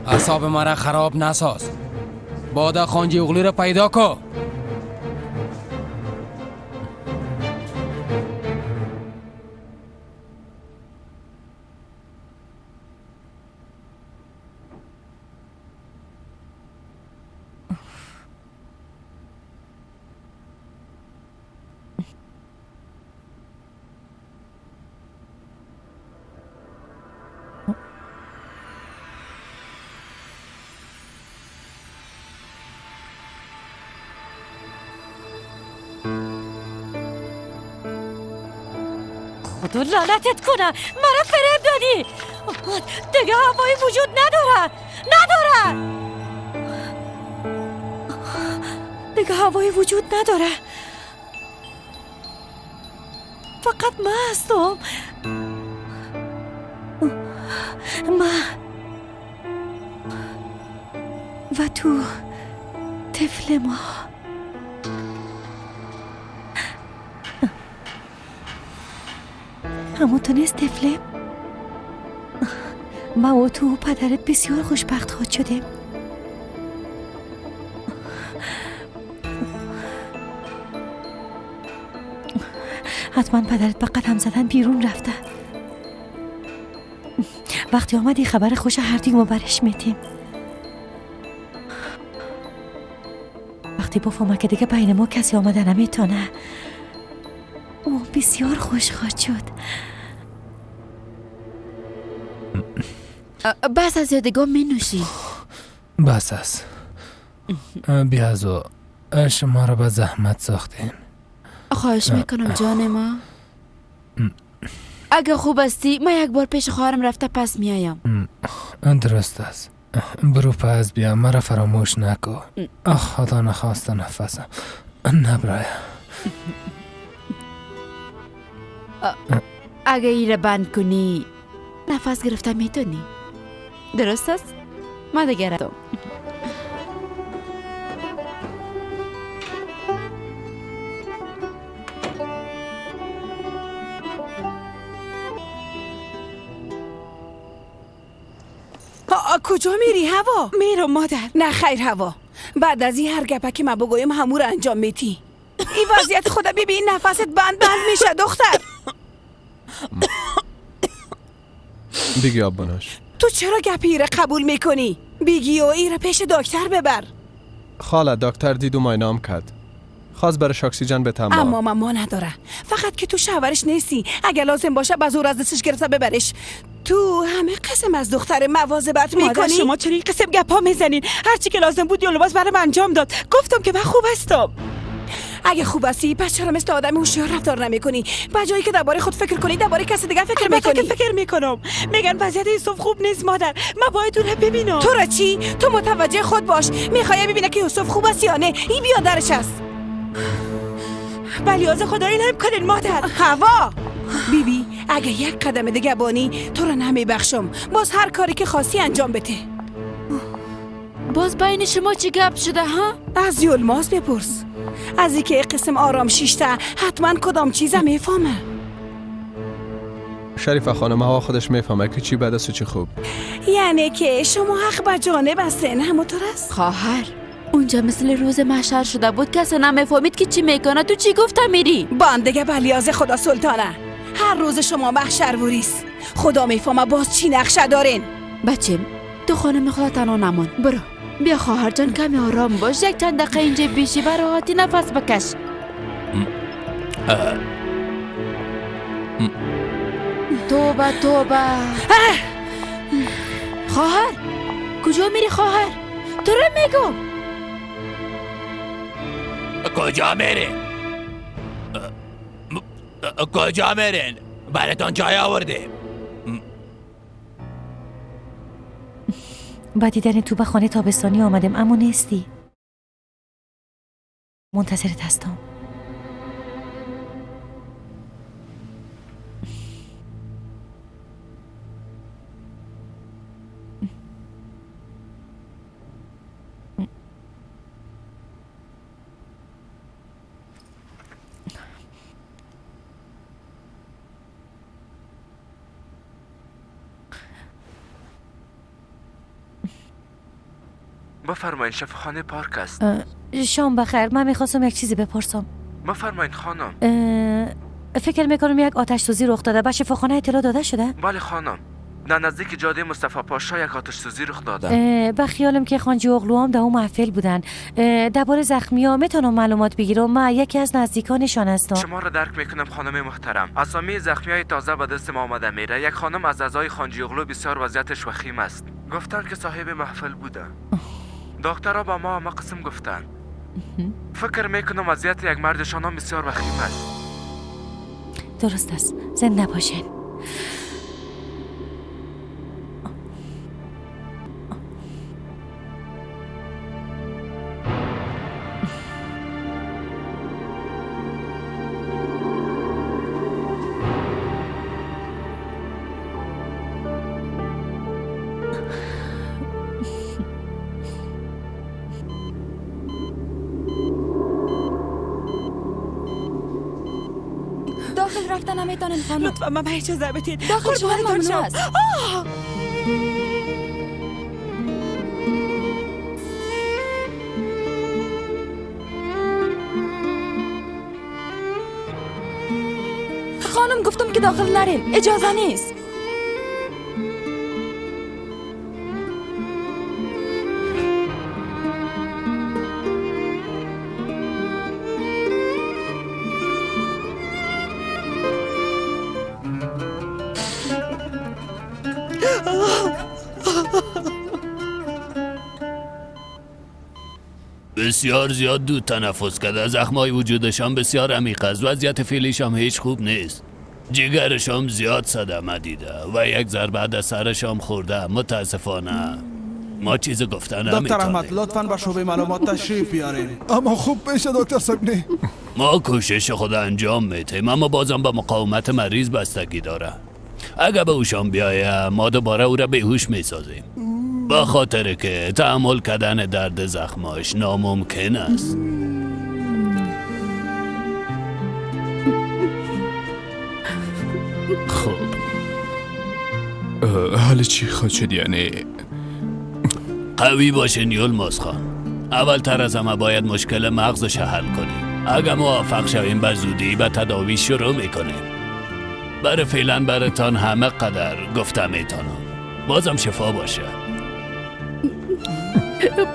اعصاب مرا خراب نساز. باده خانجی اغلی را پیدا کو. خدا لعنتت کنه، مرا فریب دادی. دیگه هوایی وجود نداره، نداره. دیگه هوایی وجود نداره. فقط من هستم. من و تو، طفل ما. اما تو نیست طفلم. ما و تو و پدرت بسیار خوشبخت خواهد شدیم. حتما پدرت با قدم زدن بیرون رفته. وقتی آمدی خبر خوش هر دوی ما برش میتیم. وقتی بفهمه که دیگه بین ما کسی آمده نمیتونه، او بسیار خوش خواهد شد. بس از یادگاه می نوشی. بس است. بیازو شما را به زحمت ساختیم. خواهش میکنم جان ما. اگه خوب هستی ما یک بار پیش خواهرم رفته پس میایم. درست است. برو پس بیا، مرا فراموش نکن. آخ خدا نخواسته نفسم نبرای. اگه ایره بند کنی نفس گرفته میتونی. درست است؟ ما دیگه رفتم. کجا میری هوا؟ میرم مادر. نه خیر هوا، بعد از این هر گپه که من بگویم همو رو انجام میتی. این وضعیت خدا ببین، نفست بند بند میشه دختر. بگی آب بنوش. تو چرا گپی را قبول میکنی؟ بگی و ایره پیش دکتر ببر. خاله دکتر دید و ماینام کرد. خواست برش اکسیژن به تمام. اما ماما نداره. فقط که تو شوهرش نیستی. اگه لازم باشه به زور از دستش گرفته ببرش. تو همه قسم از دختر مواظبت میکنی. شما چرا این قسم گپا میزنین؟ هرچی که لازم بود یولماز برام انجام داد. گفتم که من خوب هستم. اگه خوب هستی پس چرا مثل آدم هوشیار رفتار نمیکنی؟ به جایی که درباره خود فکر کنی درباره کسی دیگه فکر میکنی. که فکر میکنم. میگن وضعیت یوسف خوب نیست مادر. من باید اون رو ببینم. تو را چی؟ تو متوجه خود باش. میخوای ببینه که یوسف خوب است یا نه. این بیادرش است. بلیاز خدایی نمیکنین مادر. هوا بیبی بی، اگه یک قدم دیگه بانی تو رو نمیبخشم. باز هر کاری که خواستی انجام بده. باز بین شما چی گپ شده ها؟ از یولماز بپرس. از اینکه قسم آرام شیشته حتما کدام چیزم میفهمه. شریفه خانم هوا خودش میفهمه که چی بد است و چی خوب. یعنی که شما حق به جانب هستین، همونطور است؟ خواهر اونجا مثل روز محشر شده بود، کسی نمیفهمید که چی میکنه. تو چی گفته میری؟ باندگه بلیاز خدا سلطانه، هر روز شما محشر وریس. خدا میفهمه باز چی نقشه دارین. بچم تو خانم خدا تنها نمان، برو بیا خواهر جان کمی آرام باش، یک چند دقیقه اینجا بیشی و راحتی نفس بکش. توبه توبه. خواهر کجا میری خواهر؟ تو رو میگم. کجا میرین؟ کجا میرین؟ براتون چای آوردیم. با دیدن تو به خانه تابستانی آمدم اما نیستی. منتظرت هستم. بفرمایید شفاخانه پارک است. شام بخیر. من میخواستم یک چیزی بپرسم. بفرمایید خانم. فکر میکنم یک آتش سوزی رخ داده. به شفاخانه اطلاع داده شده؟ بله خانم، در نزدیک جاده مصطفی پاشا یک آتش سوزی رخ داده. به خیالم که خانجی اغلوام در اون محفل بودن. درباره زخمی‌ها میتونم معلومات بگیرم؟ من یکی از نزدیکانشان هستم. شما را درک میکنم خانم محترم. اسامی زخمی‌های تازه به دست ما آمده میره. یک خانم از اعضای خانجی اغلو بسیار وضعیتش وخیم است. گفتن که صاحب محفل بوده. دکترها با ما همه قسم گفتن. فکر میکنم وضعیت یک مردشان هم بسیار وخیم است. درست است، زنده باشین. لطفا من اجازه بدید. داخل شما ممنوع است. خانم گفتم که داخل نرین، اجازه نیست. بسیار زیاد دود تنفس کرده، زخمای وجودشان بسیار عمیق است، وضعیت فعلیشان هیچ خوب نیست، جگرشان زیاد صدمه دیده و یک ضربه در سرشان خورده. متاسفانه ما چیز گفتن نمیتونیم. دکتر احمد لطفاً به شعبه معلومات تشریف بیارین. اما خوب میشه دکتر صاحب. ما کوشش خود انجام میتیم، اما بازم به مقاومت مریض بستگی داره. اگر به اوشان بیایه ما دوباره او را بیهوش میسازیم، با خاطر که تحمل کردن درد زخماش ناممکن است. خب حال چی خواهد شد؟ یعنی قوی باشین یلماز خان. اول تر از همه باید مشکل مغزش حل کنیم. اگر موفق شویم به زودی به تداوی شروع میکنیم. برای فعلا براتان همه قدر گفته میتونم. بازم شفا باشه.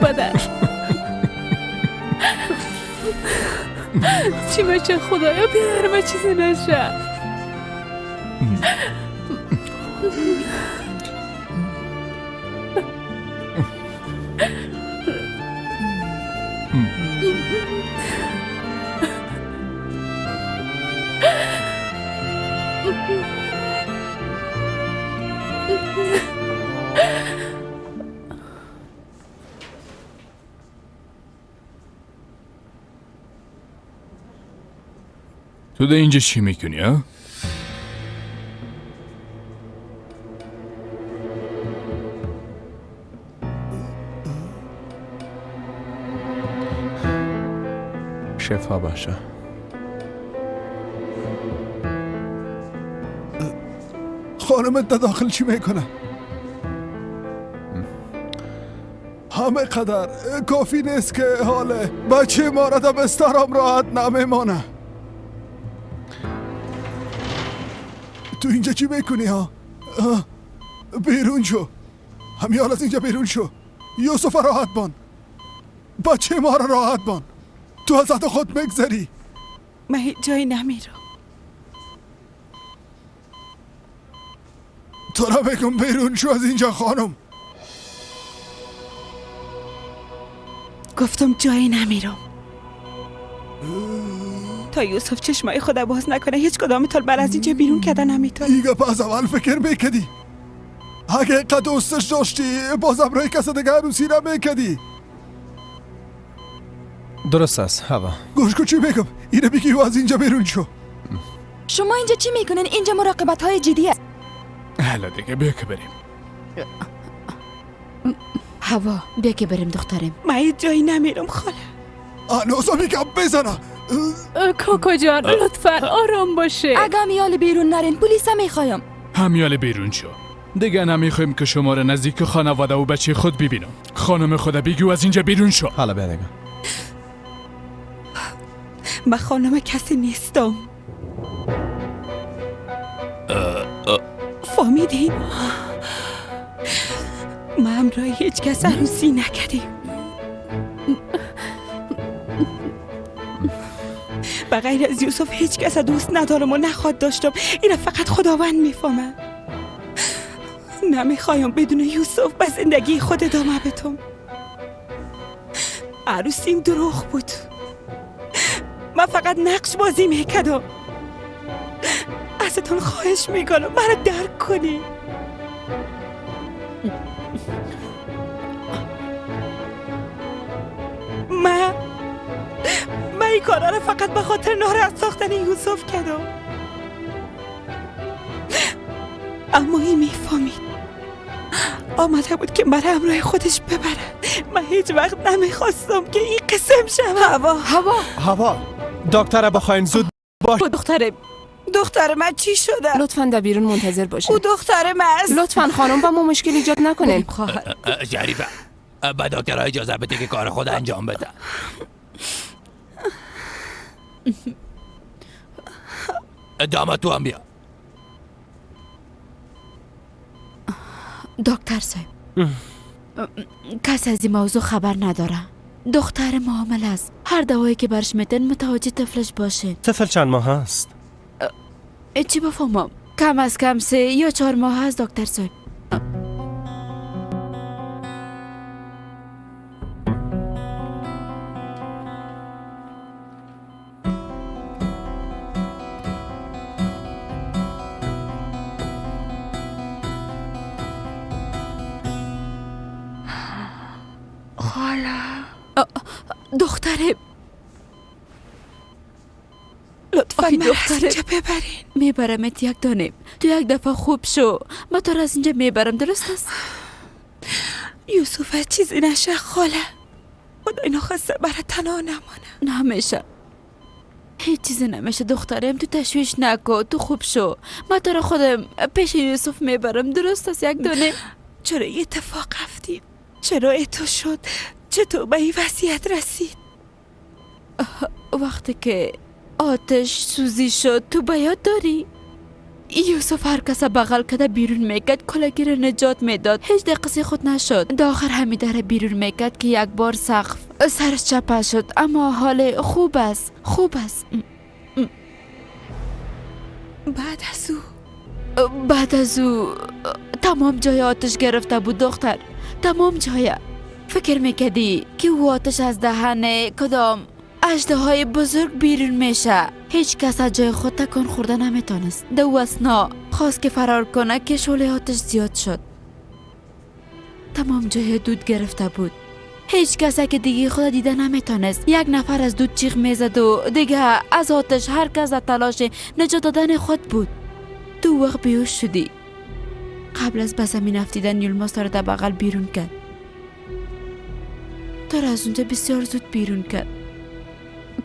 پدر چی بچه، خدایا پدر من چیزی نشه. تو در اینجا چی میکنی ها؟ شفا باشه. خانمت در داخل چی میکنه؟ همه قدر کافی نیست که حال بچه ما را در بسترم راحت نمیمانه. تو اینجا چی میکنی ها؟ بیرون شو، همیال از اینجا بیرون شو. یوسف راحت بان، بچه ما را راحت بان. تو از حد خود میگذری. من هیچ جایی نمیرم. تو را بگم بیرون شو از اینجا خانم. گفتم جایی نمیرم تا یوسف چشمای خود باز نکنه. هیچ کدامتان بر از اینجا بیرون کردن نمیتونی. ایگه باز اول فکر میکردی. اگه اینقدر دوستش داشتی بازم روی کس دیگه عروسی نمیکردی. درست است هوا. گوش کن چی میگم، اینو بگی و از اینجا بیرون شو. شما اینجا چی میکنین؟ اینجا مراقبت های جدی است. حالا دیگه بیا که بریم. هوا بیا که بریم دخترم. من هیچ جایی نمیرم خاله. هنوزم میگم بزنم. کاکا جان لطفا آرام باشه. اگه همیال بیرون نرین پلیس میخوایم. همیال بیرون شو. دیگه نمیخوایم که شما را نزدیک خانواده و بچه خود ببینم. خانم خود بگو از اینجا بیرون شو. حالا بیا دیگه. من خانم کسی نیستم. فهمیدین؟ ما همراه هیچ کس عروسی نکردیم. به غیر از یوسف هیچ کس دوست ندارم و نخواد داشتم. اینو فقط خداوند میفهمه. نمیخوایم بدون یوسف به زندگی خود ادامه بدم. عروسیم دروغ بود. من فقط نقش بازی میکردم. ازتون خواهش میکنم مرا درک کنی. من این کارا رو فقط به خاطر ناراحت ساختن یوسف کردم، اما این میفهمید آمده بود که مرا همراه خودش ببره. من هیچ وقت نمیخواستم که این قسم شم. هوا هوا هوا دکتر بخواین زود باش. دختر من چی شده؟ لطفاً در بیرون منتظر باشین. او دختر من است. لطفاً خانم با ما مشکل ایجاد نکنین. شریفه به دکترها اجازه بده که کار خود انجام بده. داماد تو هم بیا. دکتر صاحب، کس از این موضوع خبر نداره. دختر معامله است. هر دوایی که برش میتن متوجه طفلش باشه. طفل چند ماه است؟ چی بفهمم؟ کم از کم 3 یا 4 ماه است دکتر صاحب. دختره لطفا من از اینجا ببرین. میبرمت یک دانه. تو یک دفعه خوب شو، من تو را از اینجا میبرم، درست است؟ یوسف چیزی نشه خاله، خدای نخواسته برای تنها نمانه. نمیشه، هیچ چیزی نمیشه دخترم، تو تشویش نکن، تو خوب شو، من تو را خودم پیش یوسف میبرم، درست است یک دانه؟ چرا یه اتفاق افتید؟ چرا ایتو شد؟ چطور به این وضعیت رسید؟ وقتی که آتش سوزی شد تو باید داری؟ یوسف هر کس بغل کرده بیرون میکرد، کلگی را نجات میداد، هیچ دقیقه خود نشد. در آخر حمیده را بیرون میکرد که یک بار سقف سرش چپه شد، اما حال خوب است، خوب است. بعد از او تمام جای آتش گرفته بود دختر، تمام جای. فکر میکردی که او آتش از دهن کدام اژدهای بزرگ بیرون میشه. هیچ کس از جای خود تکان خورده نمیتونست. دو اثنا خواست که فرار کنه که شعله آتش زیاد شد. تمام جای دود گرفته بود. هیچ کس که دیگه خود دیده نمیتونست. یک نفر از دود چیغ میزد و دیگه از آتش هر کس در تلاش نجات دادن خود بود. تو وقت بیهوش شدی. قبل از به زمین افتیدن یلماز را در بغل بیرون کرد. تو را از اونجا بسیار زود بیرون کرد.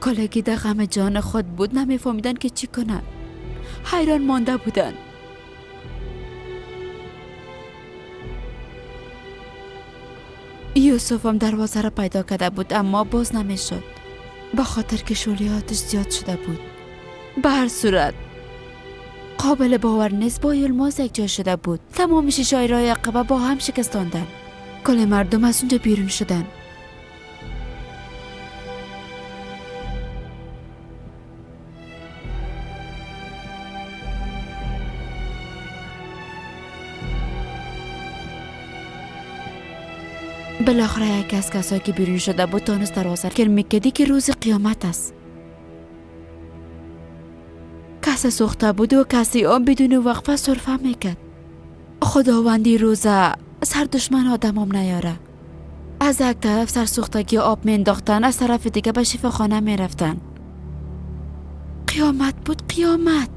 کلگی در غم جان خود بود، نمیفهمیدن که چی کنن. حیران مانده بودن. یوسف هم دروازه را پیدا کرده بود، اما باز نمیشد، به خاطر که شعله آتش زیاد شده بود. به هر صورت قابل باور نیست با یلماز یک جا شده بود. تمام شیشه‌های عقبه با هم شکستاندن. کل مردم از اونجا بیرون شدن. بالاخره یکی از کسایی که بیرون شده بود تانست دروازه فکر میکردی که روز قیامت است. کس سوخته بود و کسی آن بدون وقفه سرفه میکرد. خداوندی روزه سر دشمن آدمام نیاره. از یک طرف سرسوختگی آب مینداختن، از طرف دیگه به شفاخانه میرفتن. قیامت بود، قیامت.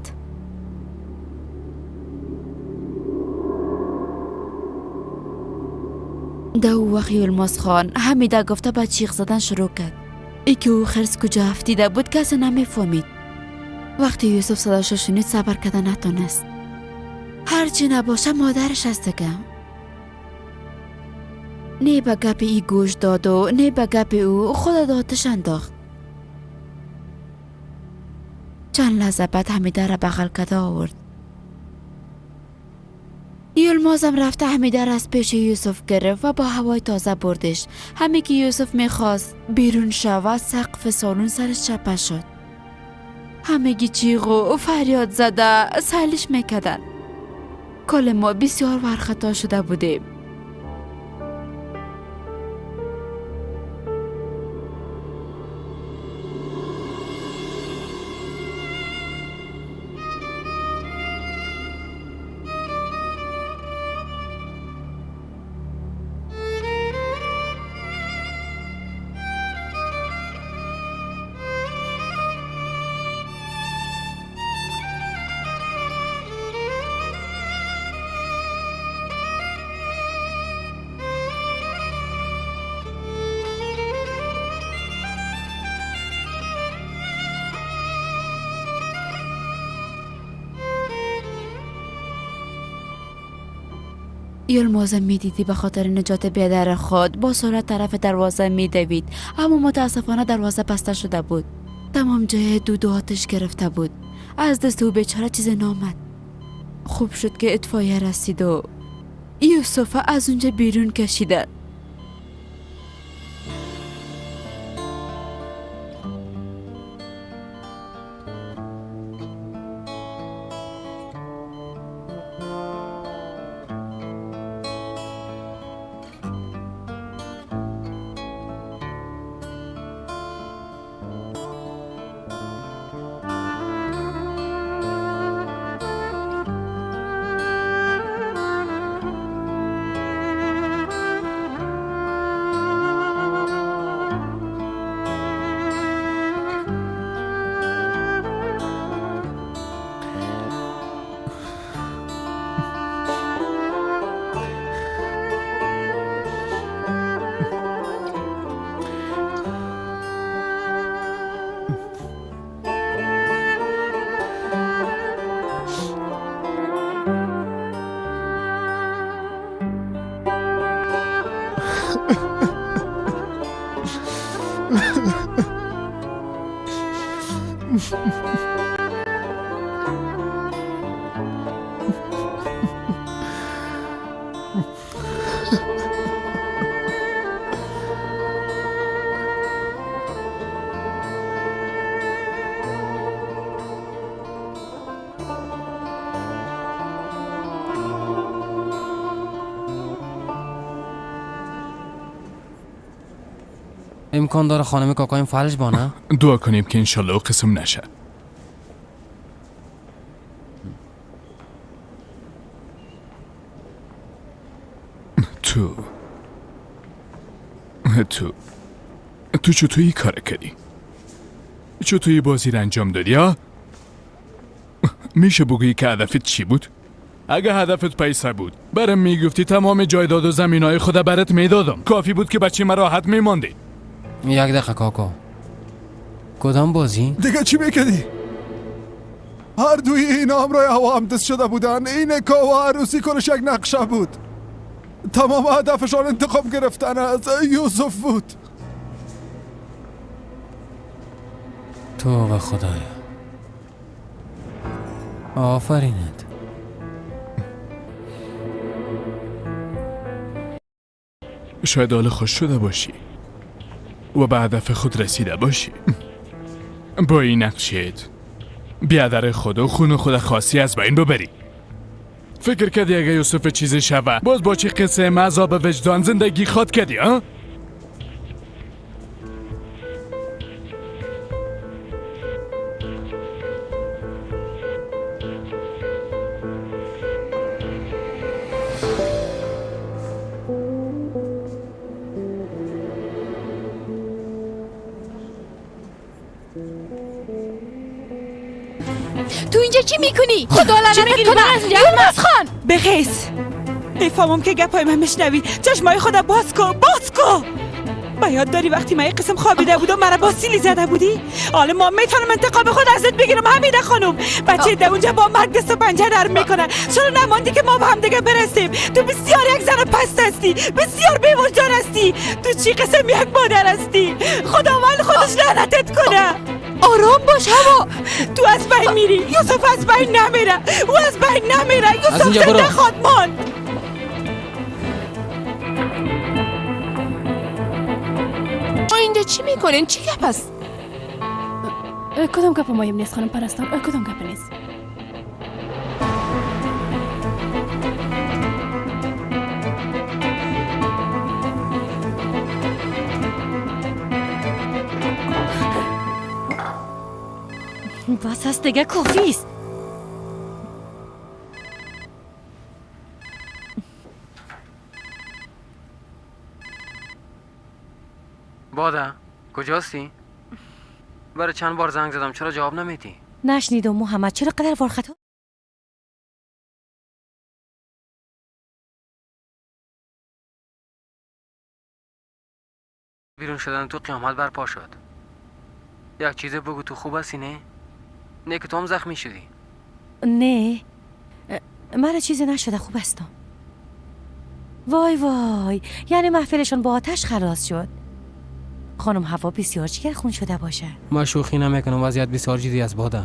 دو وقت یلماز خان حمیده گفته به چیغ زدن شروع کرد. ای که او خرس کجا افتیده بود کسی نمیفهمید. وقتی یوسف صداشو شنید صبر کرده نتونست. هرچی نباشه مادرش است دیگه. نه به گپ ای گوش داد و نه به گپ او خود آتش انداخت. چند لحظه بعد حمیده را بغل کرده آورد. یلمازم رفته حمیده را از پیش یوسف گرفت و با هوای تازه بردش. همه که یوسف میخواست بیرون شود سقف سالن سرش چپه شد. همگی چیغ و فریاد زده سهلش میکردن. کل ما بسیار ورخطا شده بودیم. یلماز میدیدی به خاطر نجات بیادر خود با سرعت طرف دروازه میدوید، اما متاسفانه دروازه بسته شده بود. تمام جای دود و آتش گرفته بود. از دست او بیچاره چیز نامد. خوب شد که اطفائیه رسید و یوسف از اونجا بیرون کشیدن. امکان داره خانم کاکایم فلج بانه؟ دعا کنیم که انشالله قسم نشه. تو تو تو چطوری کار کردی؟ چطوری بازی رو انجام دادی ها؟ میشه بگویی که هدفت چی بود؟ اگه هدفت پیسه بود برم میگفتی تمام جایداد و زمینای خود برات میدادم. کافی بود که بچه من راحت میماندی. یک دقیقه کاکا، کدام بازی؟ دیگه چی میکردی؟ هر دوی این همراه هوا هم دست شده بودن. این نکاح و عروسی کلش یک نقشه بود. تمام هدفشان انتقام گرفتن از یوسف بود. تو و خدایا آفرینت. شاید حال خوش شده باشی و به هدف خود رسیده باشی. با این نقشت بیادر خود و خون خود خاصی از بین ببری. فکر کردی اگه یوسف چیزی شوه باز با چی قصه عذاب وجدان زندگی خواد کردی ها؟ تو اینجا چی میکنی؟ خدا لعنتت کنه. یلماز خان بخیز. میفهمم که گپای من میشنوی. چشمای خدا باز کو، باز کو. با یاد داری وقتی من قسم خوابیده بودم مرا با سیلی زده بودی؟ حالا ما میتونم انتقام خود ازت بگیرم حمیده خانم. بچه در اونجا با مرگ دست و پنجه نرم میکنه. چرا نماندی که ما به هم دیگه برسیم؟ تو بسیار یک زن پست هستی، بسیار بی‌وجدان هستی. تو چی قسم یک مادر هستی؟ خداوند خودش لعنتت کنه. آرام باش هوا. تو از بین میری، یوسف از بین نمیره. او از بین نمیره. یوسف زنده خواد ماند. ما اینجا چی میکنین؟ چی گپ است؟ کدام گپ مهم نیست خانم پرستار، کدام گپ نیست. بس است دیگه، کافی است. باده کجاستی؟ برای چند بار زنگ زدم چرا جواب نمیدی؟ نشنیدم محمد، چرا قدر وارخطا؟ بیرون شدن تو قیامت برپا شد. یک چیز بگو، تو خوب هستی نه؟ نه که تو هم زخمی شدی؟ نه، مرا چیزی نشده، خوب هستم. وای وای، یعنی محفلشون با آتش خلاص شد. خانم هوا بسیار جگر خون شده باشه. ما شوخی نمیکنم، وضعیت بسیار جدی است باده.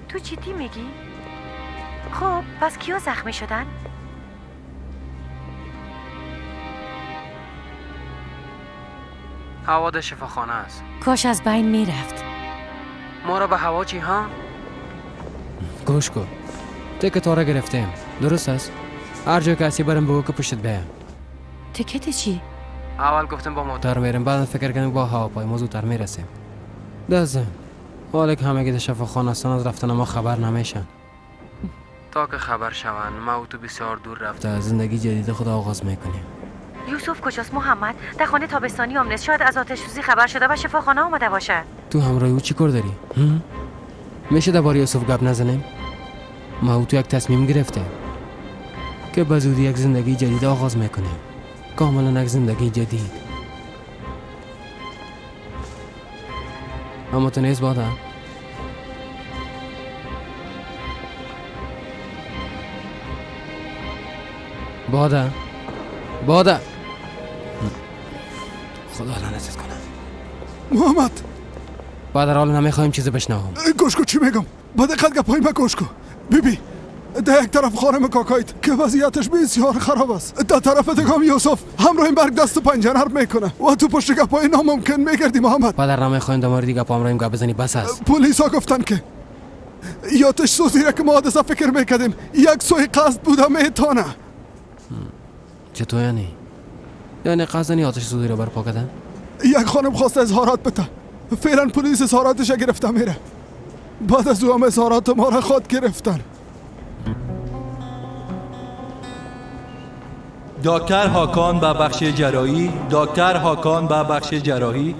تو جدی میگی؟ خب پس کیا زخمی شدن؟ هوا در شفاخانه است. کاش از بین میرفت. ما را به هوا چی ها؟ گوش کن، تکت را گرفتیم، درست است؟ هر جا که هستی برم بگو که پشتت بیام. تکت چی؟ اول گفتم با موتور میرم، بعد فکر کردم با هواپیما زودتر میرسیم. دزم حالا که همگی در شفاخانه هستن از رفتن ما خبر نمیشن. تا که خبر شوند ما و تو بسیار دور رفته زندگی جدید خود آغاز میکنیم. یوسف کجاست محمد؟ در خانه تابستانی هم نیست. شاید از آتش سوزی خبر شده و شفاخانه آمده باشه. تو همراه او چی کار داری؟ میشه درباره یوسف گپ نزنیم؟ ما و تو یک تصمیم گرفتیم که به زودی یک زندگی جدید آغاز میکنیم. کاملا یک زندگی جدید. اما تو نیست باده؟ باده باده، خدا لعنتت کنه. محمد بعد حال نمیخوایم چیزی بشنوم. گوش کن چی میگم، با دقت گپای ما گوش کن. بیبی در یک طرف خانم کاکایت که وضعیتش بسیار خراب است، در طرف دیگه یوسف همراه این برگ دست و پنجه نرم میکنه و تو پشت گپای ناممکن میگردی. محمد پدر نمیخوایم در مورد گپ همراهیم گپ بزنی، بس است. پلیس ها گفتن که یاتش سوزی را که ما حادثه فکر میکردیم یک سوی قصد بوده میتانه. چطور یعنی؟ یعنی قصدنی آتش سوزی را برپا کردن؟ یک خانم خواست اظهارات بده، فعلا پلیس اظهاراتش گرفته میره، بعد از او هم اظهارات ما را خود گرفتن. دکتر هاکان به بخش جراحی، دکتر هاکان به بخش جراحی.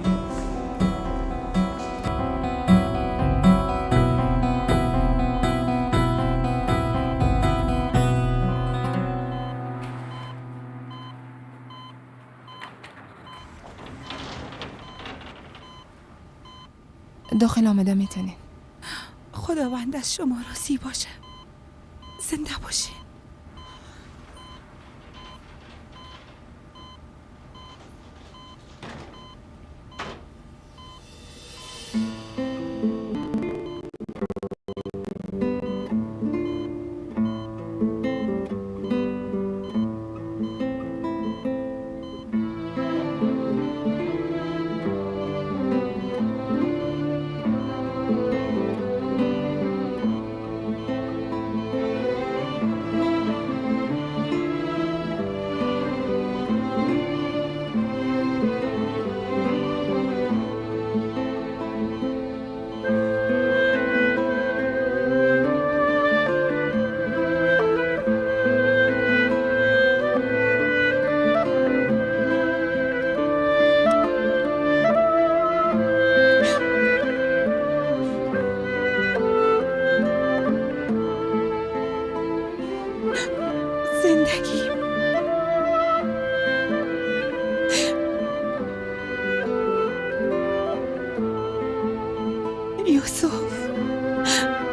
داخل آمده میتونین. خداوند از شما راضی باشه. زنده باشین.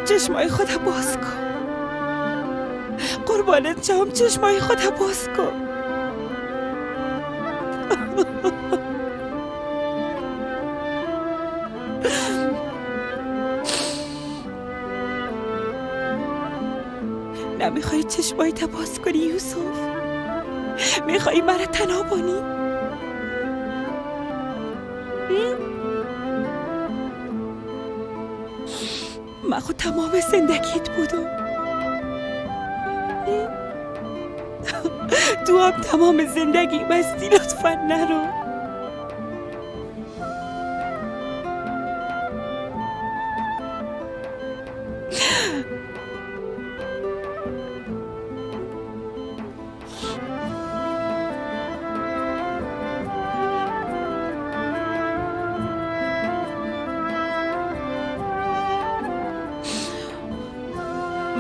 چشمای خود باز کن، قربانت شم، چشمای خود باز کن. نمیخوای چشمای تا باز کنی یوسف؟ میخوای مرا تنها بانی؟ من خود تمام زندگیت بودم، تو هم تمام زندگی مستی. لطفا نرو.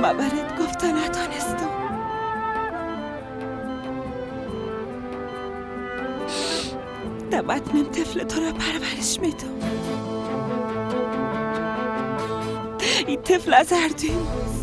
من برات گفته نتانستم. در بطنم طفل تو را پرورش میدم. این طفل از هر دوی ماست.